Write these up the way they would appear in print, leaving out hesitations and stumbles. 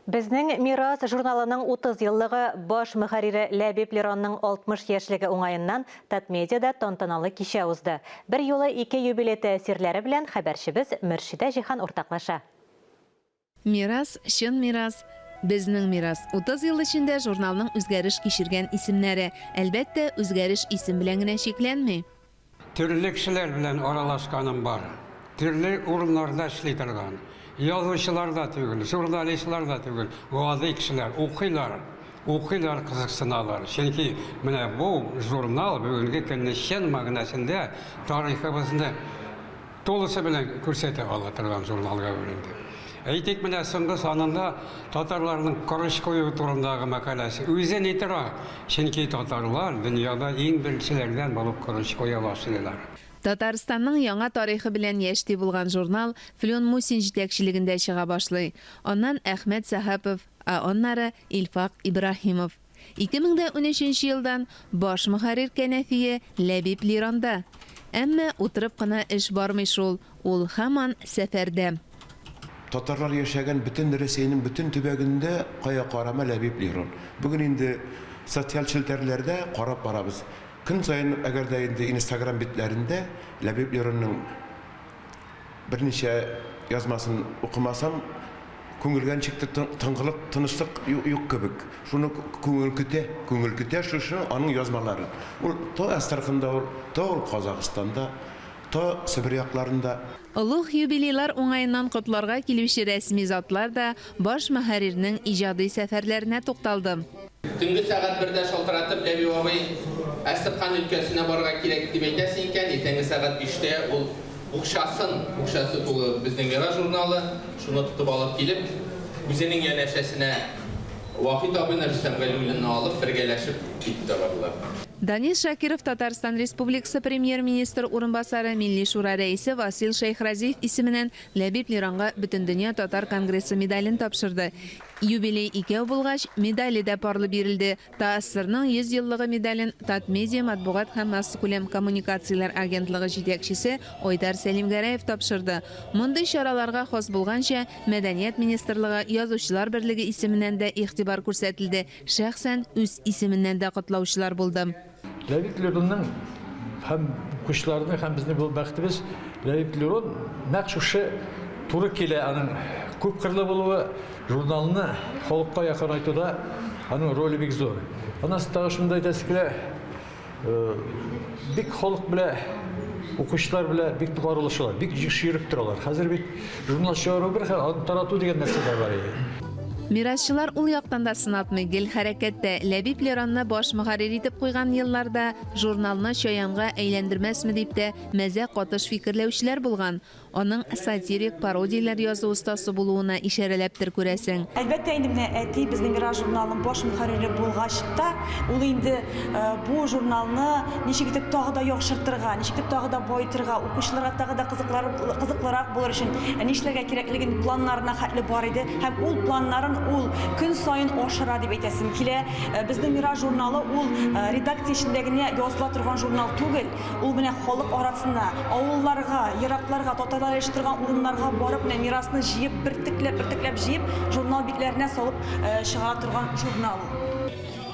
Безнең мирас журналының 30 еллыгы, баш мөхәррире Ләбиб Леронның 60 яшьлеге уңаеннан Татмедиада тантаналы кичә узды. Берьюлы ике юбилей тәэсирләре белән хәбәрчебез Мөршидә Җиһан уртаклаша. Мирас, чын мирас, Безнең мирас. 30 ел эчендә журналның үзгәреш кичергән исемнәре. Әлбәттә, үзгәреш исем белән генә чикләнми. Төрле кешеләр белән аралашканым бар. Төрле урыннарда эшли торган. Язучылар да түгел, журналистлар да түгел, гади кешеләр. Укыйлар, укыйлар, кызыксыналар. Чөнки менә бу журнал бүгенге көнне чын мәгънәсендә тарихыбызны тулысы белән күрсәтә ала торган журналга әверелде. Әйтик, менә соңгы санында татарларның корыч кую турындагы мәкаләсе үзе ни тора! Чөнки татарлар дөньяда иң беренчеләрдән булып корыч куя башлыйлар. Татарстанның яңа тарихы белән яшьти булган журнал Флүн Мусин җитәкчелегендә чыга башлый. Аннан Әхмәт Сәхәпов, ә аннары Илфак Ибраһимов. 2013 нче елдан баш мөхәррир кәнәфие Ләбиб Леронда. Әмма утырып кына эш бармый шул, ул һаман сәфәрдә. Татарлар яшәгән бөтен Рәсәйнең бөтен төбәгендә кая карама Ләбиб Лерон. Бүген инде социаль челтәрләрдә карап барабыз. Көн саен, әгәр дә инде Инстаграм битләрендә Ләбиб Леронның Берничә язмасын укымасам, күңелгә ничектер тынгылык, тынычлык юк кебек. Шуны күңел көтә, күңел көтә шушы аның язмаларын. Ул то Әстерханда ул, то ул Казахстанда, то Себер якларында. Олуг юбилейлар уңаеннан котларга килүче рәсми затлар да баш мөхәррирнең иҗади сәфәрләренә тукталды. Төнге сәгать бердә шалтыратып, Ләбиб абый, Әстерхан өлкәсенә барырга кирәк, дип әйтәсең икән, иртәнге сәгать биштә ул букчасын, букчасы тулы Безнең мирас журналы, шуны тотып алып килеп, үзенең янәшәсенә Вахит абыйны, Рөстәм Галиуллинны алып, бергәләшеп китеп тә бардылар. Данис Шакиров Татарстан Республикасы Премьер-министры урынбасары, Милли Шура рәисе Васил Шәйхразиев исеменнән Ләбиб Леронга Бөтендөнья татар конгрессы медален тапшырды. Юбилей икәү булгач, медале дә парлы бирелде. ТАССРның 100 еллыгы медален Татмедиа матбугат һәм массакүләм коммуникацияләр агентлыгы җитәкчесе Айдар Сәлимгәрәев тапшырды. Мондый чараларга хас булганча, Мәдәният министрлыгы, Язучылар берлеге исеменнән дә игътибар күрсәтелде, шәхсән үз исеменнән дә котлаучылар булды. Ләбиб Леронның һәм укучыларның һәм безнең бу бәхетебез, Ләбиб Лерон нәкъ шушы туры килә аның күпкырлы булуы, журналны халыкка якынайтуда аның роле бик зур. Аннан соң тагы шуны да әйтәсе килә, бик халык белән, укучылар белән бик нык аралашалар, бик еш йөреп торалар. Хәзер бит Журнал чыгару бер хәл, аны тарату дигән нәрсә дә бар иде. Мирасчылар ул яктан да сынатмый, гел хәрәкәттә. Ләбиб Леронны баш мөхәррир итеп куйган елларда журналны Чаянга әйләндермәсме дип тә мәзәк катыш фикерләүчеләр булган. Аның сатирик пародияләр язу остасы булуына ишарәләптер, күрәсең. Әлбәттә инде, менә әти Безнең мирас журналының баш мөхәррире булгач та, ул инде Бу журналны ничек итеп тагы да яхшыртырга, ничек итеп тагы да баетырга, укучыларга тагы да кызыклырак булыр өчен нишләргә кирәклеген планнарына хәтле бар иде. Һәм ул планнарын ул көн саен ашыра дип әйтәсем килә. Безнең Мирас журналы ул редакция эчендә генә языла торган журнал түгел. Ул менә халык арасына, авылларга, еракларга, татарлар яши торган урыннарга барып, менә мирасны җыеп, бөртекләп-бөртекләп җыеп, журнал битләренә салып чыгара торган журнал ул.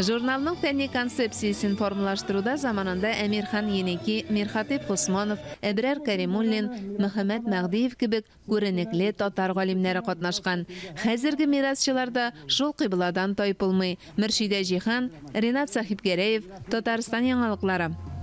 Журналның фәнни концепциясен формалаштыруда заманында Әмирхан Еники, Мирхатыйп Госманов, Әбрар Кәримуллин, Мөхәммәт Мәһдиев кебек күренекле татар галимнәре катнашкан. Хәзерге мирасчылар да шул кыйбладан тайпылмый. Мөршидә Җиһан, Ринат Сәхипгәрәев, Татарстан яңалыклары.